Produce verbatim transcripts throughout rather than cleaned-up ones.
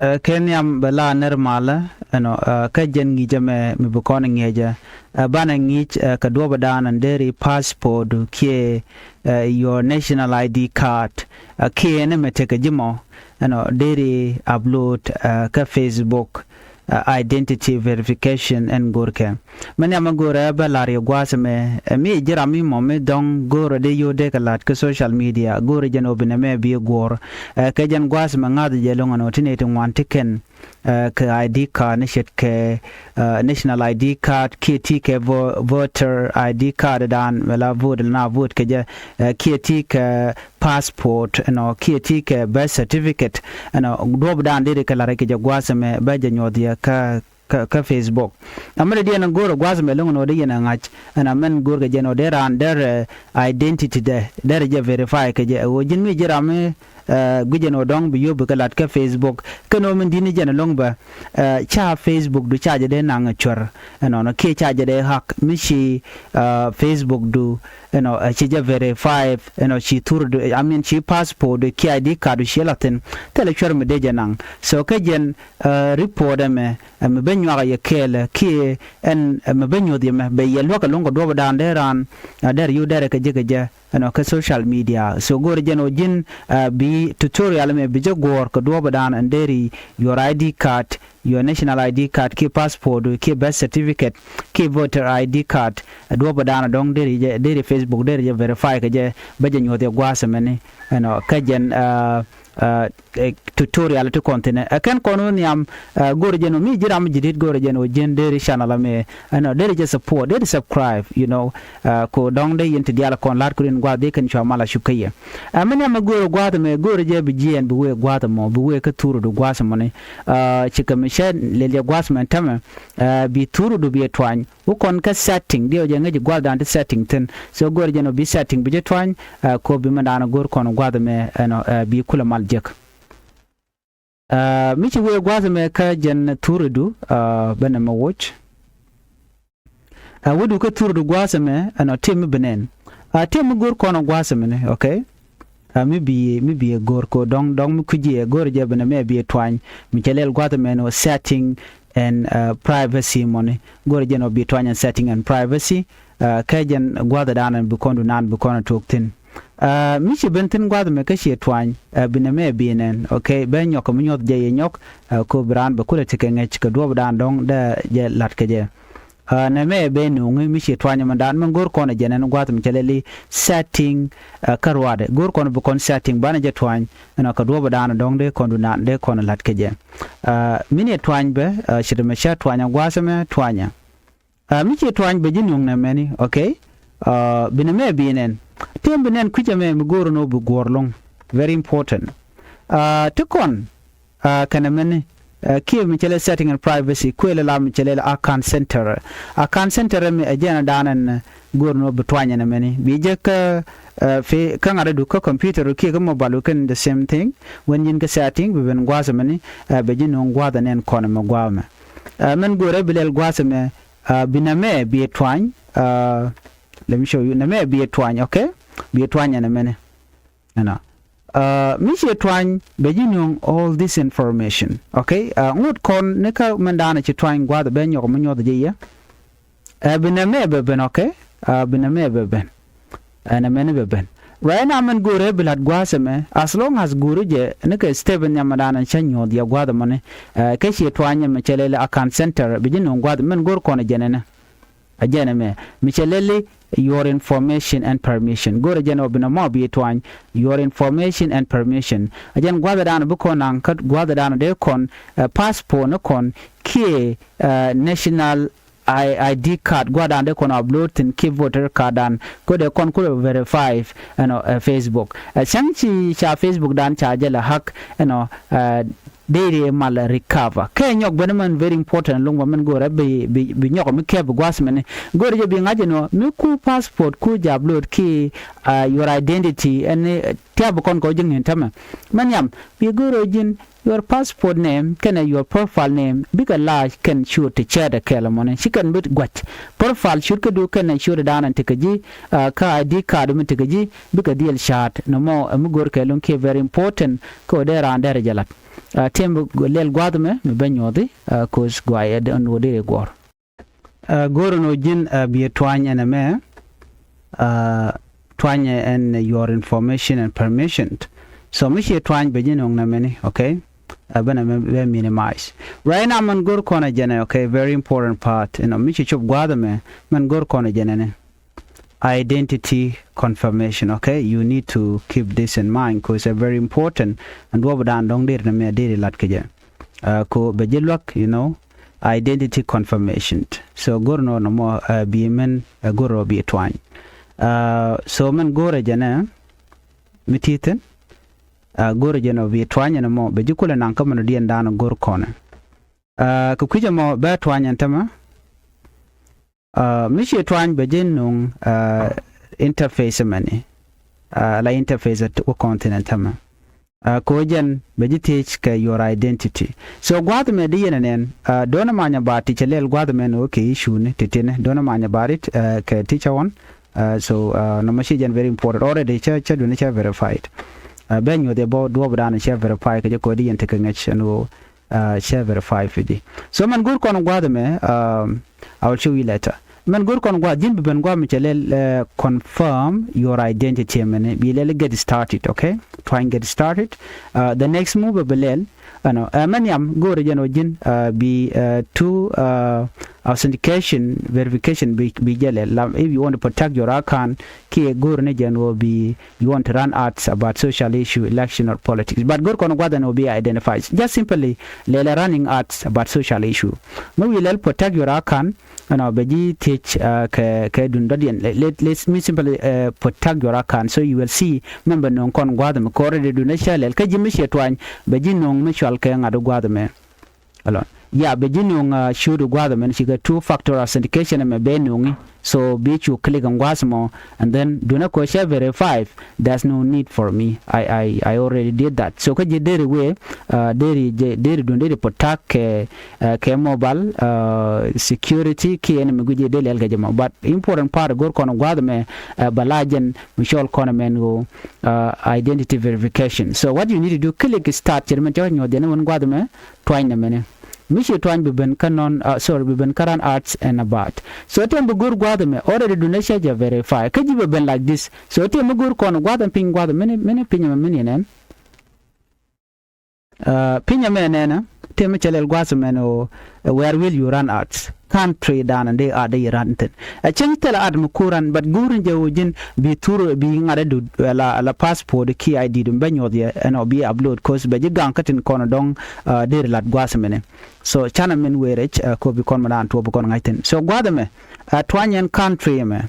Ɛ, kɛ nhiam bɛ la nɛr malä ɛnɔ, ɛ, kä jɛn ŋi̱i̱cä mɛ mi bi kɔn ŋi̱eecä. Ɛ, banɛ ŋi̱i̱c, ɛ, kɛ duɔ̱ɔ̱pädan ɛn deri passport kiɛ, ɛ, your national I D card. Ɛ, kiɛ ni mɛ tekɛ ji̱ mɔ ɛnɔ deri upload, ɛ, kä Facebook, ɛ, identity verification ɛn go̱rkɛ. Mɛ nhiam ɛ go̱rɛ bä la̱r yɛ gua̱a̱th ɛmɛ, ɛ, mi ji̱ ram mi mɔ mi dɔ̱ŋ go̱rɛ dee yio̱w dee kɛ la̱t kä social media, go̱rɛ jɛn ɔ bi nɛmɛ bi guɔ̱ɔ̱r. Ɛ, kɛ jɛn gua̱a̱th ɛmɛ ŋa̱th jɛ lo̱ŋ ɛn ɔ ti nɛy ti ŋuan ti kɛn, ɛ, kɛ I D card ni ce̱tkɛ, ɛ, national I D card kiɛ ti kɛ vo-, voter I D card dan mɛ la vote la na vote kɛ jɛ, ɛ, kiɛ ti kɛ passport ɛnɔ kiɛ ti kɛ birth certificate ɛnɔ duɔ̱ɔ̱pädan deri kɛ la̱r kɛ jɛ gua̱a̱th ɛmɛ bä jɛ nyuɔ̱th yɛ kä kä, kä Facebook. Amɛ dee diɛn go̱o̱r ɛ gua̱a̱th ɛmɛ lo̱ŋ ɛn ɣöö dee yɛn ɛ ŋa̱c ɛn amɛn go̱o̱r kɛ jɛn ɣöö dee raan derɛ, eh, identity dɛ derɛ jɛ verify kɛ jɛ ɛ ɣöö ji̱n mi ji̱ ram mi, eh, gui̱c ɛn ɣöö dɔ̱ŋ bi yio̱w bi kɛ la̱t kä Facebook. Kɛn ɣöö min di̱t ni jɛn ɛlɔ̱ŋ bä, eh, ca Facebook du ca jɛ dee naŋ ɛ cuɛr ɛnɔnɔ kiɛ ca jɛ dee hack mi ci, eh, Facebook du ɛnɔ, eh, ci jɛ verify ɛnɔ ci thur du, I mean ci passport du kiɛ I D card du ci la̱thi̱n. Thilɛ cuɛr mi dee jɛ naŋ. So kä jɛn, eh, report ɛmɛ, eh, mi ben nyuak a yɛ kɛɛlɛ kiɛ ɛn, eh, mi ben nyuɔth yɛ mɛ bɛ yɛ luäk ɛlɔ̱ŋ kɛ duɔ̱ɔ̱pädan dee raan, eh, derɛ yio̱w derɛ kɛ jɛ kɛ jɛ ɛnɔ kɛ social media. So go̱o̱rɛ jɛn ɔ ji̱n, eh, bi tutorial ɛmɛ bi jɛ guɔ̱ɔ̱r kɛ duɔ̱ɔ̱pädan ɛn deri your I D card, your national I D card kiɛ passport kiɛ birth certificate kiɛ voter I D card, eh, duɔ̱ɔ̱pädan dɔ̱ŋ deri jɛ, deri Facebook deri jɛ verify kɛ jɛ bä jɛ nyuɔth yɛ gua̱a̱th ɛmɛni ɛnɔ kä jɛn, eh, eh, eh, tutorial ti kɔn thi̱n ɛ kɛn kɔn wä nhiam, eh, go̱rɛ jɛn ɔ mi ji̱ ram ji̱ di̱t go̱rɛ jɛn ɔ ji̱n deri channel ɛmɛ ɛnɔ deri jɛ support deri subscribe, you know, eh, ko dɔ̱ŋ dee yɛn ti diaal kɔn la̱t kurin gua̱a̱th dee kɛn cua mal a cup kä yɛ. Eh, mi nhiam ɛ go̱rɛ gua̱a̱th ɛmɛ go̱rɛ jɛ bi jiɛɛn bi wee gua̱a̱th ɛmɔ bi wee kä thur du gua̱a̱th ɛmɔni, eh, cikɛ mi cɛ lel jɛ gua̱a̱th ɛmɛ tämɛ, eh, bi thur du bi ɛ tuany. Wä kɔn kä setting diɛ wä jɛ ŋäc gua̱thdan ti setting thi̱n. So go̱rɛ jɛn ɔ bi setting bi jɛ tuany, eh, ko bi mɛndan go̱r kɔn gua̱th ɛmɛ ɛnɔ, eh, bi kulɛ mal jek. Eh, mi ci wee gua̱th ɛmɛ kä jɛn thuridu, eh, bä nɛmɛ woc. Eh, wädu kä thuridu gua̱th ɛmɛ ɛnɔ tëë mi bi nɛn. Eh, tëë mi go̱r kɔn gua̱th ɛmɛni, okay? Eh, mi bi, mi bi ɛ go̱r ko dɔ̱ŋ, dɔ̱ŋ mi kui̱ci ɛ go̱r jɛ bi nɛmɛ bi ɛ tuany. Mi cɛ lɛl gua̱th ɛmɛ ɛnɔ setting and, eh, privacy mɔni. Go̱r jɛn ɔ bi tuany ɛn setting and privacy. Eh, kɛ jɛn gua̱thdan ɛn bi kɔn du naan bi kɔn ɛ tuɔɔk thi̱n. Eh, mi ci ben thi̱n gua̱th ɛmɛ kä ciɛ tuany, eh, bi nɛmɛ bi nɛn, okay, bɛ nyɔk kɛ mi nyuɔth jɛ yɛ nyɔk, eh, ko bi raan bɛ kulɛ ti kɛ ŋäc kɛ duɔ̱ɔ̱pdan dɔ̱ŋ dee jɛ la̱t kɛ jɛ. Eh, nɛmɛ bɛ nuŋi mi ciɛ tuany ɛmɛndan mɛ go̱r kɔn ɛ jɛn ɛn gua̱th ɛmɛ cɛ lɛli setting, eh, kä ruaadɛ. Go̱r kɔn bi kɔn setting banɛ jɛ tuany, ɛnɔ kɛ duɔ̱ɔ̱pdan dɔ̱ŋ dee kɔn du naan dee kɔn la̱t kɛ jɛ. Eh, mi ni tuany bɛ, eh, ce̱t ɛmɛ cä tuany ɛ gua̱th ɛmɛ tuanyɛ. Ah, mi ci tuany bɛ ji̱ nuɔ̱ŋ nɛmɛni, okay? Ah, bi nɛmɛ bi nɛn. Tëë mi bi nɛn kui̱c ɛmɛ mi go̱o̱r ɛn ɣöö bi guɔ̱ɔ̱r ɛlɔ̱ŋ. Very important. Ah, ti kɔn, ah, kɛnɛ mɛni, ah, kiɛ mi cɛ lɛ setting and privacy, kuël la mi cɛ lɛ account center. Account center mi ɛ jɛn ɛ da̱a̱n ɛn go̱o̱r ɛn ɣöö bi tuany ɛn ɛmɛni. Bi jɛ kä, ah, fi, kä ŋa̱t ɛ du kä computer kiɛ kä mobile kɛn the same thing. When ji̱n kä setting, bi ben gua̱a̱th ɛmɛni, ah, bɛ ji̱ nuɔ̱ŋ gua̱a̱th ɛn ɛn kɔn ɛmɛ gua̱a̱th ɛmɛ. Ah, mɛn go̱o̱rɛ bi lɛl gua̱a̱th ɛmɛ, ah, bi nɛmɛ bi ɛ tuany, ah, let me show you, nɛmɛ bi ɛ tuany, okay? Bi ɛ tuany ɛn ɛmɛni. Ɛnɔ. Ah, mi ci ɛ tuany, bɛ ji̱ nuɔ̱ŋ all this information, okay? Ah, ŋot kɔn ni kä mɛn da̱a̱n ɛ ci tuany gua̱a̱th ɛ bɛ nyɔk mi nyuɔth jɛ yɛ. Ah, bi nɛmɛ bɛ ben, okay? Ah, bi nɛmɛ bɛ ben. Ɛn ɛmɛni bɛ ben. Right now mɛn go̱o̱rɛ bi la̱t gua̱a̱th ɛmɛ, as long as go̱o̱ri jɛ ni kɛ step in nhiamdan ɛn cä nyuɔ̱th yɛ gua̱a̱th ɛmɔni. Eh, kä ciɛ tuany ɛmɛ cɛ lɛli account center, bi ji̱ nuŋ gua̱a̱th mɛn go̱o̱r kɔn ɛ jɛn ɛnɛ. Ɛ jɛn ɛmɛ, mi cɛ lɛli your information and permission. Go̱o̱rɛ jɛn ɔ bi nɔmɔ bi tuany, your information and permission. Ɛ jɛn gua̱a̱th ɛdan bi kɔn naŋ kä gua̱a̱th ɛdan dee kɔn, eh, passport ni kɔn kiɛ, eh, national I, I D card gua̱dan dee kɔn upload thi̱n kiɛ voter card dan, ko dee kɔn kulɛ verify ɛnɔ, eh, Facebook. Eh, cäŋ ci ca Facebook dan ca jɛ lɛ hack ɛnɔ, eh, dee ri mal recover. Kɛ nyɔk ben mɛn very important luŋ ba mɛn go̱rɛ bi, bi, bi nyɔk mi kɛp gua̱th mɛni. Go̱rɛ jɛ bi ŋa̱c ɛnɔ mi ku passport ku jɛ upload ki, eh, your identity ɛn, eh, tiap kɔn kɔ ji̱ ŋi̱n tämɛ. Mɛn yam bi go̱rɛ ji̱n your passport name kɛnɛ your profile name bikɛ la̱a̱c kɛn ciöt ti cɛɛt ɛ kɛɛl ɛmɔni ci kɛn bi gua̱c. Profile ciöt kädu kɛnɛ ciöt ɛ da̱a̱n ɛn ti kɛ ji̱, ah, kä I D card mi ti kɛ ji̱ bikɛ dhiɛl ca̱a̱t nɔmɔ ɛ mi go̱r kɛɛl luŋ kiɛ very important kɛ ɣöö dee raan dɛr ɛ jɛ la̱t. Ɛ, tëë mi lɛl gua̱a̱th ɛmɛ mi bä nyuɔthi, ɛ, 'cause guay ɛ dee ɛn wä deri guɔ̱r. Ɛ, go̱o̱r ɛn ɣöö ji̱n, ɛ, biɛ tuany ɛn ɛmɛ, ɛ, tuany ɛn your information and permission. So mi ciɛ tuany bɛ ji̱ nöŋ nɛmɛni, okay? Ɛ, bä nɛmɛ bɛ minimize. Right now mɛn go̱o̱r kɔn ɛ jɛnɛ, okay? Very important part. You know, mi ci cop gua̱a̱th ɛmɛ, mɛn go̱o̱r kɔn ɛ jɛnɛni. Identity confirmation, okay? You need to keep this in mind 'cause it's very important. And duɔ̱ɔ̱p dan dɔ̱ŋ deri nɛmɛ deri lat kɛ jɛ. Ɛ, ko bɛ ji̱ luäk, you know, identity confirmation. So go̱r nɔ nɔmɔ, ɛ, bi mɛn, ɛ, go̱r ɔ bi tuany. Ɛ, so mɛn go̱r ɛ jɛnɛ mi ti thi̱n, ɛ, go̱r ɛ jɛnɛ ɔ bi tuany ɛn ɛmɔ bɛ ji̱ kulɛ naŋ kä mɛn ɔ diɛn da̱a̱n go̱r kɔnɛ. Ɛ, kɛ kui̱c ɛmɔ bɛ tuany ɛn tämɛ. Ɛ, mi ciɛ tuany bɛ ji̱ nuŋ, ɛ, interface mɛni. Ɛ, la interface wä kɔn thi̱n ɛn tämɛ. Ɛ, ko jɛn bɛ ji̱ thiec kɛ your identity. So gua̱a̱th mɛ di yɛn ɛnɛn, ɛ, don't mind about it, cɛ lɛl gua̱a̱th mɛ ni wä kɛ issue ni ti tini. Don't mind about it, ɛ, kɛ teacher one. Ɛ, so, ɛ, nɔmɔ ci jɛn very important. Already cɛ, cɛ duni cɛ verified. Ɛ, bɛ nyuɔth yɛ bɔ duɔp dan cɛ verify kɛ jɛ ko di yɛn ti kɛ ŋɛc ɛn wä, ɛ, cɛ verify fi di. So mɛn go̱r kɔn gua̱a̱th mɛ, ɛ, I will show you later. Mɛn go̱r kɔn gua̱a̱th ji̱n bi ben gua̱a̱th mi cɛ lɛl, ɛ, confirm your identity mɛni. Bi lɛl get started, okay? Try and get started. Ɛ, the next move bi lɛl, ɛnɔ, ɛ, mɛn yam go̱r jɛn ɔ ji̱n, ɛ, bi, ɛ, two, ɛ, authentication, verification bi, bi jɛ lɛl. Lam, if you want to protect your account, kiɛ go̱r ni jɛn ɔ bi you want to run ads about social issue, election or politics. But go̱r kɔn gua̱th ɛn ɔ bi identified. Just simply lɛl running ads about social issue. Mi wi̱i̱ lɛl protect your account, ɛnɔ bɛ ji̱ thiec, ɛ, kɛ, kɛ dun dɔ̱diɛn. Let, let, let me simply, ɛ, protect your account. So you will see, mɛn bɛ no̱o̱ŋ kɔn gua̱th mi kɔrɛ di dun ɛ cɛ lɛl. Kä ji̱ mi ciɛ tuany, bɛ ji̱ no̱o̱ŋ mi cual kɛ ŋa̱t gua̱th mɛ. Alɔ. Ya, bɛ ji̱ no̱o̱ŋ, ɛ, ciöt gua̱th mɛn cikɛ two factor authentication mɛ bɛ no̱o̱ŋi. So bi cu click in gua̱th mɔ, and then dun ɛ kɔ cɛ verify. There's no need for me. I, I, I already did that. So kä ji̱ deri wee, ɛ, deri jɛ, deri dun deri protect kɛ, ɛ, kɛ mobile, ɛ, security kiɛ ni mi gui̱ci deri lɛl kɛ jɛ mɔ. But important part go̱r kɔn gua̱th mɛ, ɛ, bɛ la jɛn mi cɔl kɔn mɛn ɣöö, ɛ, identity verification. So what you need to do, click start, cɛ mɛn cɛ nyuɔth jɛn wän gua̱th mɛ, tuany nɛ mɛnɛ. Mi ci tuany bi ben kä nɔn, ɛ, sorry, bi ben kä run ads and about. So tëë mi go̱r gua̱th mɛ, already dun ɛ cɛ jɛ verify. Kä ji̱ bɛ ben like this. So tëë mi go̱r kɔn gua̱th mɛ piny gua̱th mɛnɛ, mɛnɛ piny mɛ mɛnɛ nɛn. Ɛ, piny mɛ nɛnɛ, tëë mi cɛ lɛl gua̱th mɛn ɔ, ɛ, where will you run ads? Country dan dee ad dee run thi̱n. Ɛ cäŋ thilɛ ad mi ku run, but go̱r ni jɛ ɔ ji̱n bi thur bi ŋa̱t ɛ du, ɛ, la, la passport ki I D dun bɛ nyuɔth yɛ, ɛn ɔ bi upload, 'cause bɛ ji̱ gaŋ kä tin kɔn dɔ̱ŋ, ɛ, deri lat gua̱th mɛnɛ. So canɛ min wee rɛc, ɛ, ko bi kɔn mɛ dan tuɔ bi kɔn ŋa̱c thi̱n. So gua̱th mɛ, ɛ, tuany ɛn country mɛ.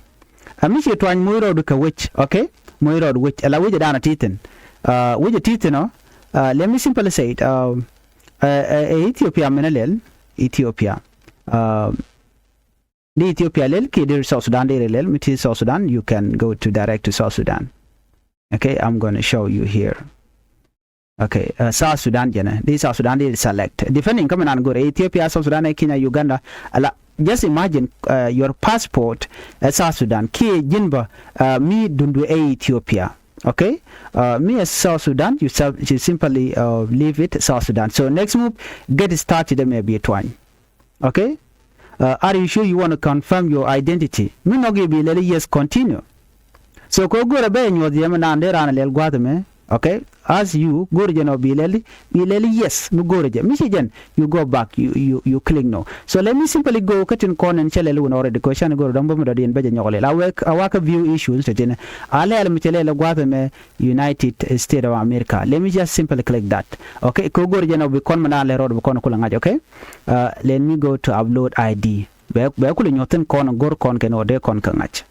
Ɛ mi ci tuany moc rɔɔdu kɛ wec, okay? Moc rɔɔdu wec, ɛ la wec ɛ dan ɛ ti thi̱n. Ɛ, wec ɛ ti thi̱n ɔ, ɛ, let me simply say it, ɛ, ɛ, ɛ, ɛ Ethiopia mɛn ɛ lɛl, Ethiopia. Ɛ, di Ethiopia lɛl, kiɛ di South Sudan di lɛl, mi ti South Sudan, you can go to direct to South Sudan. Okay, I'm gonna show you here. Okay, ɛ, South Sudan jɛnɛ. Di South Sudan di select. Depending kä mi nan go̱r Ethiopia, South Sudan, ɛ Kenya, Uganda. Ala, just imagine, ɛ, your passport, ɛ South Sudan. Kiɛ ji̱n bä, ɛ, mi dundu ɛ Ethiopia. Okay? Ɛ, mi ɛ South Sudan, you, sel- you simply, ɛ, leave it South Sudan. So next move, get started, ɛ mɛ bi tuany. Okay? Ɛ, are you sure you want to confirm your identity? Mi nhɔk i̱ bi lɛl yes, continue. So kɛ go̱rɛ bɛ nyuɔth yɛ mi naan dee raan lɛl gua̱th mɛ. Okay? As you go̱r jɛn ɔ bi lɛl, bi lɛl yes mi go̱r jɛ. Mi ci jɛn, you go back, you, you, you click no. So let me simply go kä tin kɔn in cɛ lɛl wun already, kɛ can go̱r dɔ̱ŋ bä mi dɔ̱diɛn bɛ jɛ nyɔk lɛl. A wek, a wakä view issues te tin. A lɛl mi cɛ lɛl gua̱th mɛ United States of America. Let me just simply click that. Okay? Kɛ go̱r jɛn ɔ bi kɔn mi naan lɛl rɔɔd bi kɔn kulɛ ŋa̱c. Okay? Ɛ, let me go to upload I D. Bɛ, bɛ kulɛ nyuɔth thi̱n kɔn go̱r kɔn kɛn ɔ dee kɔn kä ŋa̱c.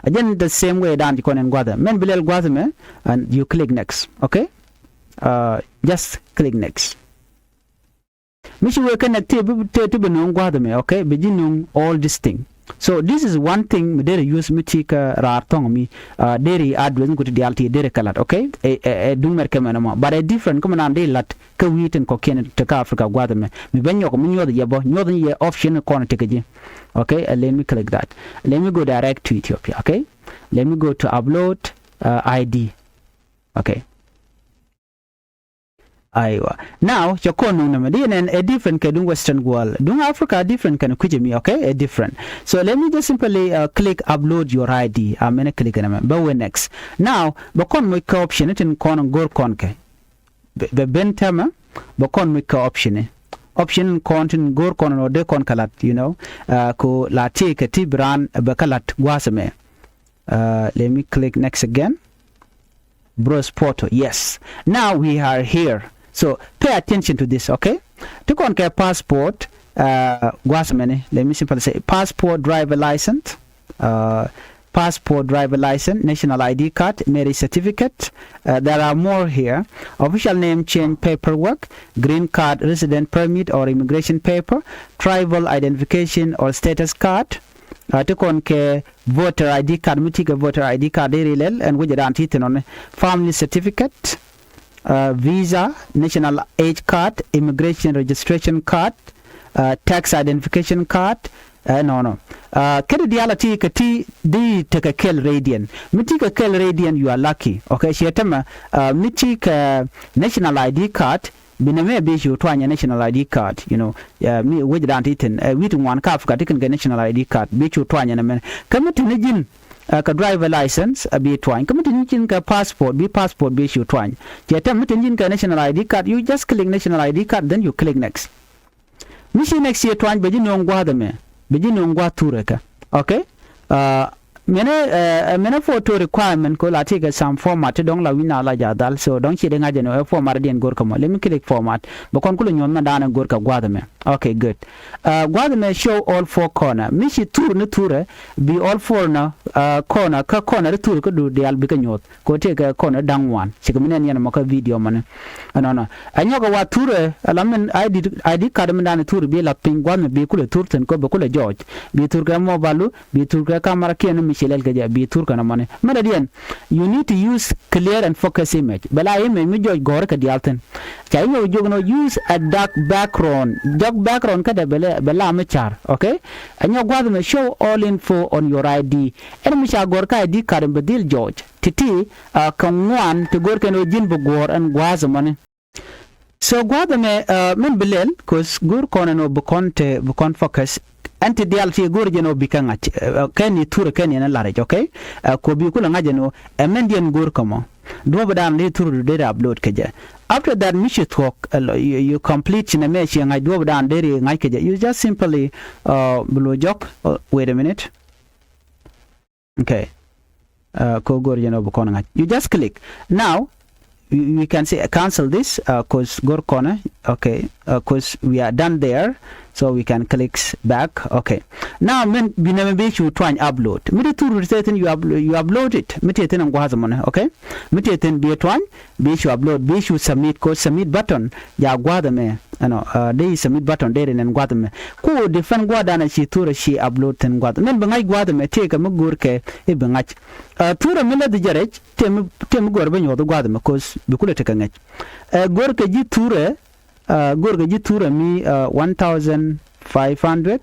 Ɛ jɛn the same way dan ci kɔn in gua̱th mɛ. Mɛn bi lɛl gua̱th mɛ, and you click next. Okay? Ɛ, just click next. Mi ci wee kä nɛk ti bi, ti, ti bi no̱o̱ŋ gua̱th mɛ, okay? Bi ji̱ no̱o̱ŋ all this thing. So this is one thing mi deri use mi ti kä raar thɔ̱ŋ mi, ɛ, deri address mi ku ti diaal ti deri kɛ lat, okay? Ɛ, ɛ, ɛ duŋ mɛr kɛ mɛn ɛmɔ. But ɛ different kä mi naan dee lat kä wi̱i̱ tin kɔ̱kiɛn ti kä Africa gua̱th mɛ. Mi ben nyɔk mi nyuɔth yɛ bä, nyuɔth ni yɛ option kɔn ti kɛ ji̱. Okay? Ɛ, let me click that. Let me go direct to Ethiopia, okay? Let me go to upload, ɛ, I D. Okay. Aywa. Now, cɛ kɔn nuŋ nɛmɛ. Di nɛn ɛ different kɛ duŋ Western world. Duŋ Africa different kɛn kui̱cɛ mi, okay? Ɛ different. So let me just simply uh, click upload your I D. Amɛn ɛ click nɛmɛ. Bɛ wee next. Now, bɛ kɔn moc kɛ option tin kɔn go̱r kɔn kɛ. Bɛ ben tɛmɛ, bɛ kɔn moc kɛ option. Option kɔn tin go̱r kɔn nɔ dee kɔn kɛ lat, you know. Uh, ko la ti kɛ ti bi raan bɛ kɛ lat gua̱a̱th ɛmɛ. Uh, let me click next again. Browse photo. Yes. Now we are here. So pay attention to this, okay? Ti kɔn kɛ passport, uh, gua̱a̱th mɛni. Let me simply say passport, driver license, uh, passport, driver license, national I D card, marriage certificate. Uh, there are more here. Official name change paperwork, green card, resident permit or immigration paper, tribal identification or status card. Uh, ti kɔn kɛ voter I D card, mi ti kɛ voter I D card deri lɛl ɛn wecɛ dan ti thin ɔni. Family certificate, uh, visa, national age card, immigration registration card, uh, tax identification card. Uh, no, no. Uh, kɛ di dial a ti kɛ ti di tekɛ kɛl radian. Mi ti kɛ kɛl radian, you are lucky. Okay, ciɛ tɛmɛ, uh, mi ti kɛ national I D card, bi nɛmɛ bi ci twany national I D card, you know. Uh, mi wec dan ti thin, uh, wi̱i̱ ti ŋuan ka Africa ti kɛn kɛ national I D card, bi ci twany nɛmɛ. Kä mi tin ji̱n, uh, kɛ driver license, uh, bi twany. Kä mi tin ji̱n kɛ passport, bi passport bi ci twany. Ciɛ tɛm mi tin ji̱n kɛ national I D card, you just click national I D card, then you click next. Mi ci next year twany bɛ ji̱ nööŋ gua̱a̱th ɛmɛ, bɛ ji̱ nööŋ gua̱a̱th thurɛ kɛ. Okay? Uh, mɛnɛ, uh, mɛnɛ photo requirement ko la ti kɛ some format ti dɔ̱ŋ la wi̱na la ja̱ dhal. So dɔ̱ŋ ci di ŋa̱c ɛn ɛ format diɛn go̱r kɛ mɔ. Let me click format. Bɛ kɔn kulɛ nyuɔ̱th mɛ da̱a̱n ɛ go̱r kɛ gua̱a̱th ɛmɛ. Okay, good. Uh, gua̱a̱th ɛmɛ show all four corner. Mi ci thur ni thurɛ bi all four na, uh, corner kä corner ri thur kä du diaal bikɛ nyuɔ̱th. Ko tëëkɛ kɔn da̱ŋ ŋuan cikɛ mi nɛn yɛn mɔ kä video mɔni. Ɛnɔnɔ ɛ nyɔkɛ wa thurɛ ɛ la min I D, I D card min dan thur bi lath piny gua̱th mi bi kulɛ thur thi̱n ko bi kulɛ jɔɔc. Bi thur kɛ mobile, bi thur kɛ camera kiɛn mi ci lɛl kɛ jɛ bi thur kɛ nɔ mɔni. Mɛn ɛ diɛn, you need to use clear and focus image. Bɛ la image mi jɔɔc gɔ̱r kɛ diaal thi̱n. Ca inyɛ wä jiök nɔ use a dark background. Dark background kädɛ bɛ la, bɛ la mi car. Okay? Ɛ nyɔk gua̱th mɛ show all info on your I D. Ɛn mi ca gɔ̱r ka I D card in bɛ dhil jɔɔc. Ti̱ti̱, uh, kɛ ŋuan ti go̱r kɛn ɣöö ji̱n bi guɔ̱ɔ̱r ɛn gua̱a̱th ɛmɔni. So gua̱a̱th ɛmɛ, uh, min bi lɛl, 'cause go̱r kɔn ɛn ɣöö bi kɔn te, bi kɔn focus. Ɛn ti diaal ti go̱r jɛn ɣöö bi kɛ ŋa̱c, uh, kɛn i̱ thurɛ kɛn i̱ ɛn ɛ la̱ric, okay? Uh, ko bi kulɛ ŋa̱c ɛn ɣöö ɛ mɛn diɛn go̱r kɛ mɔ. Duɔ̱ɔ̱p dan dee thurɛ du dee upload kɛ jɛ. After that mi ci thuɔ̱k, uh, you, you complete ci nɛ mɛ ci ŋa̱c duɔ̱ɔ̱p dan dee ri ŋa̱c kɛ jɛ. You just simply, uh, bi lo̱c jɔk, uh, wait a minute. Okay. Uh, ko go̱r jɛn ɔ bi kɔn ŋa̱c. You just click. Now, we, we can say, uh, cancel this, uh, 'cause go̱r kɔnɛ. Okay. Uh, 'cause we are done there. So we can click back. Okay. Now, min bi nɛmɛ bi cu tuany upload. Mi di thur ri thin you uplo-, you upload it. Mi ti thin ɛn gua̱a̱th mɔnɛ. Okay. Mi ti thin bi tuany. Bi cu upload, bi cu submit, ko submit button ja gua̱a̱th ɛmɛ. Ɛnɔ, uh, dee submit button dee ri nɛn gua̱a̱th ɛmɛ. Ku defend gua̱a̱th dan a ci thurɛ ci upload thin gua̱a̱th. Min bi ŋa̱c gua̱a̱th ɛmɛ tëëkɛ mi go̱r kɛ i̱ bi ŋa̱c. Uh, thurɛ mi läth jɛ rɛc tëë mi, tëë mi go̱r bi nyuɔth gua̱a̱th ɛmɛ, 'cause bi kulɛ tekɛ ŋäc. Uh, go̱r kɛ ji̱ thurɛ, uh, go̱r kɛ ji̱ thurɛ mi, uh, one thousand five hundred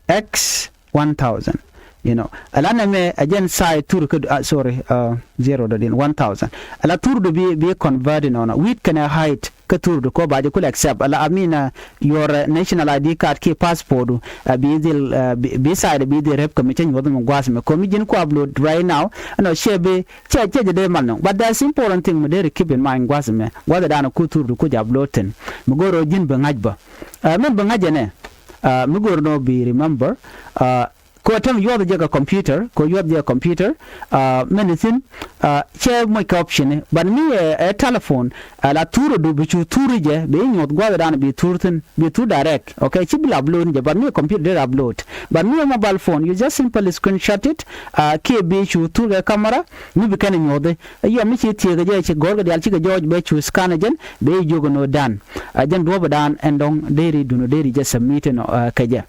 X one thousand. You know, ala nɛmɛ ɛ jɛn size thur kä, uh, sorry, uh, zero dɔ din, one thousand. Ala thur du bi, bi convert in ɔnɔ. Width kɛnɛ height kä thur du ko ba jɛ kulɛ accept. Ala, I mean, uh, your, uh, national I D card ki passport du, uh, bi dhil, uh, bi, bi size bi dhil rep kɛ mi cɛ nyuɔth mi gua̱a̱th mi. Ko mi ji̱n ku upload right now. Ɛnɔ cɛ bi, cɛ, cɛ jɛ dee mal nɔ. But there's important thing mi dee ri keep in mind gua̱a̱th mi. Gua̱a̱th dan ku thur du ku jɛ upload thin. Mi go̱r ɔ ji̱n bi ŋa̱c bä. Uh, min bi ŋa̱c jɛ nɛ. Uh, mi go̱r nɔ bi remember. Uh, Ko tɛm yuɔth jɛ kɛ computer, ko yuɔth jɛ kɛ computer, uh, mɛn ithin, uh, cɛ moc kɛ option, but mi ɛ, ɛ telephone, ɛ la thur du bi cu thur jɛ, bi nyuɔth gua̱th dan bi thur thin, bi thur direct, okay, ci bi la upload jɛ, but mi computer dee upload, but mi mobile phone, you just simply screenshot it, uh, kiɛ bi cu thur kɛ camera, mi bi kɛn nyuɔth, yɔ mi ci thiek jɛ ci gɔr kɛ dial ci kɛ jɔɔc bɛ cu scan jɛn, bɛ jiök nɔ dan, uh, jɛn duɔp dan ɛn dɔŋ deri dun deri jɛ submit nɔ, uh, kɛ jɛ.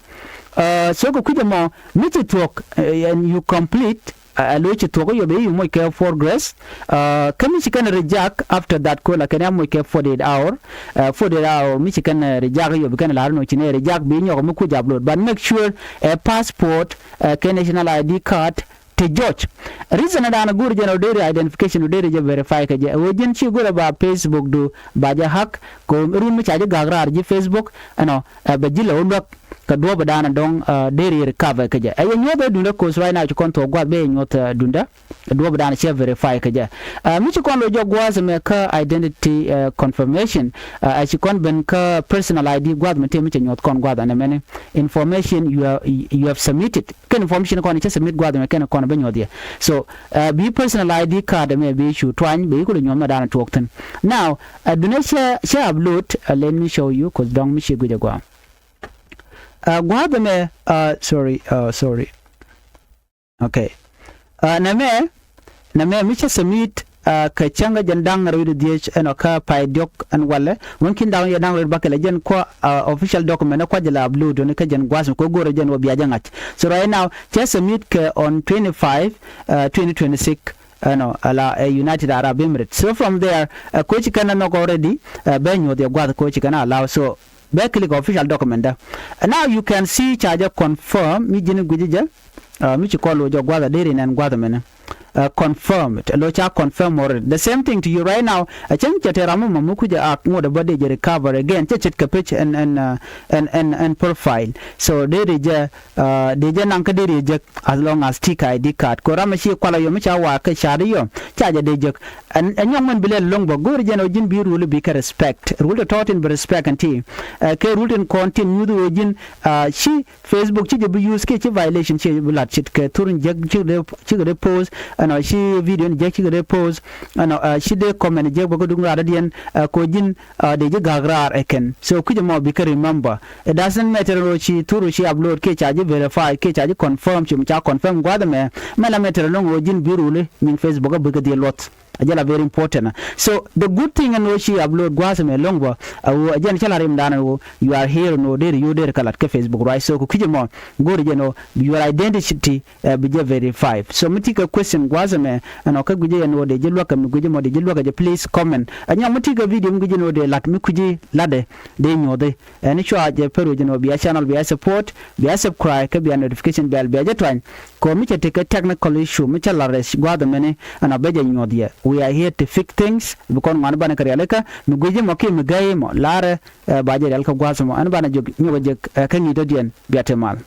Uh, so kɛ kui̱c ɛmɔ mi ci thuɔ̱k, uh, and you complete, uh, ɛ lo̱c ci thuɔ̱k yɔ bi moc kɛ progress. Uh, kä mi ci kɛn reject after that kola kɛn a moc kɛ forty eight hour. Uh, forty eight hour mi ci kɛn, uh, reject yɔ bi kɛn la̱r nɔ ci nɛ reject bi nyɔk mi kuc upload, but make sure, uh, passport, uh, kɛ national I D card, te jɔc. Reason ɛ da̱a̱n go̱o̱ri jɛn ɔ deri identification ɔ deri jɛ verify kɛ jɛ. Ɛ ɣöö ji̱n ci go̱o̱rɛ ba Facebook du ba jɛ hack kɛ ɣöö run mi ca ji̱ ga̱a̱k raar ji̱ Facebook ɛnɔ ɛ bɛ ji̱ lɛ wä luäk kɛ duɔ̱ɔ̱p ɛ da̱a̱n dɔ̱ŋ deri recover kɛ jɛ. Ɛ yɛ nyuɔ̱th ɛ duundä cause right now ci kɔn thuɔ̱k gua̱th bɛ yɛ nyuɔ̱th duundä. Duɔ̱ɔ̱p ɛ da̱a̱n ciɛ verify kɛ jɛ. Mi ci kɔn lo̱c jɔk gua̱a̱th ɛmɛ kä identity confirmation ɛ ci kɔn ben kä personal I D gua̱a̱th mi tëë mi cɛ nyuɔ̱th kɔn gua̱a̱th ɛn ɛmɛni information you have, you have submitted. Kɛn information kɔn cä submit gua̱a̱th ɛmɛ kɛn kɔn bä nyuɔ̱th yɛ. So bi personal I D card ɛmɛ bi cu tuany bɛ i̱ kulɛ nyuɔ̱th mɛ da̱a̱n tuɔɔk thi̱n. Now ɛ dunɛ cɛ cɛ upload let me show you cause dɔ̱ŋ mi ci guic ɛ gua̱a̱. Gua̱a̱th ɛmɛ sorry sorry. Okay. Nɛmɛ nɛmɛ mi cä submit kɛ cäŋ kä jɛn da̱ŋ rɛw di dhiec ɛnɔ kä pay diɔ̱k ɛn walɛ wän kin da̱ŋ yɛ da̱ŋ rɛw bakɛ lɛ jɛn kuɔ official document ɛ kuac jɛ la upload ni kä jɛn gua̱th mi kɛ go̱rɛ jɛn wä bia jɛ ŋa̱c. So right now cä submit kɛ on twenty five twenty twenty six ɛnɔ ala ɛ United Arab Emirates. So from there ɛ koci kɛn ɛ nhɔk already ɛ bɛ nyuɔth yɛ gua̱th koci kɛn a allow. So bɛ click official document dä. Now you can see ca jɛ confirm mi ji̱n gui̱ci jɛ mi ci kɔn lo̱c jɛ gua̱th a deri nɛn gua̱th mɛnɛ. Confirmed lo ca confirm already. The same thing to you right now. A cäŋ cɛ te ram mɔ mi kucɛ ak ŋot a bä dee jɛ recover again cɛ ce̱tkɛ page ɛn ɛn ɛn ɛn profile. So deri jɛ dee jɛ naŋ kä deri jɛ jek as long as tik I D card ko ram a ci kual a yɔ mi ca waak kä card yɔ ca jɛ dee jek. Ɛn ɛ nyɔk mɛn bi lɛl lo̱ŋ bä go̱o̱ri jɛn ɔ ji̱n bi rul bi kɛ respect rul tɔ̱tɔ̱ tin bi respect ɛn ti kɛ rul tin kɔn tin nyuth ɣöö ji̱n ci Facebook ci jɛ bi use kiɛ ci violation ci jɛ bi lat cit kɛ thur in jek cikɛ dee post ɛnɔ ci video in jek cikɛ dee post ɛnɔ ci dee comment jek bä kä duŋ raar dädiɛn ko ji̱n dee ji̱ ga̱a̱k raar ɛ kɛn. So kui̱c ɛmɔ bikɛ remember. It doesn't matter ro ci thur ci upload kiɛ ca ji̱ verify kiɛ ca ji̱ confirm ci ca confirm gua̱a̱th ɛmɛ mɛ la matter lo̱ŋ ɣöö ji̱n bi ruli nyin Facebook a bikɛ dhil luɔth. A jɛ la very important. So the good thing ɛn ɣöö ci upload gua̱a̱th ɛmɛ lo̱ŋ bä a ɣöö a jɛn cä la rimdan ɛn ɣöö you are here ɛn ɣöö deri yio̱w deri kä lat kä Facebook right. So kɛ kui̱c ɛmɔ go̱o̱ri jɛn ɣöö your identity ɛ bi jɛ verify. So mi ti kɛ question gua̱a̱th ɛmɛ ɛnɔ kä gui̱cä yɛn ɣöö dee ji̱ luäk kɛ mi gui̱cä mɔ dee ji̱ luäk kɛ jɛ please comment. Ɛ nyɔk mi ti kɛ video mi gui̱cä yɛn ɣöö dee la̱t mi kui̱ci la̱tdɛ dee nyuɔ̱thi. Ɛn cua jɛ pär wec ɛn ɣöö bia channel bia support bia subscribe kä bia notification bell bia jɛ tuany. Kɛ ɣöö mi cɛ ti kɛ technical issue mi cä la̱t rɛc gua̱a̱th ɛmɛni ɛnɔ bɛ jɛ nyuɔ̱th yɛ. We are here to fix things bi kɔn ŋuan banɛ kɛ rialikä mi gui̱cä mɔ kiɛ mi gäi mɔ la̱rɛ ba jɛ rial kä gua̱a̱th ɛmɔ ɛn banɛ jɛ nyuɔ̱k jɛ kä ŋi̱i̱t dɔ̱diɛn bia te mal.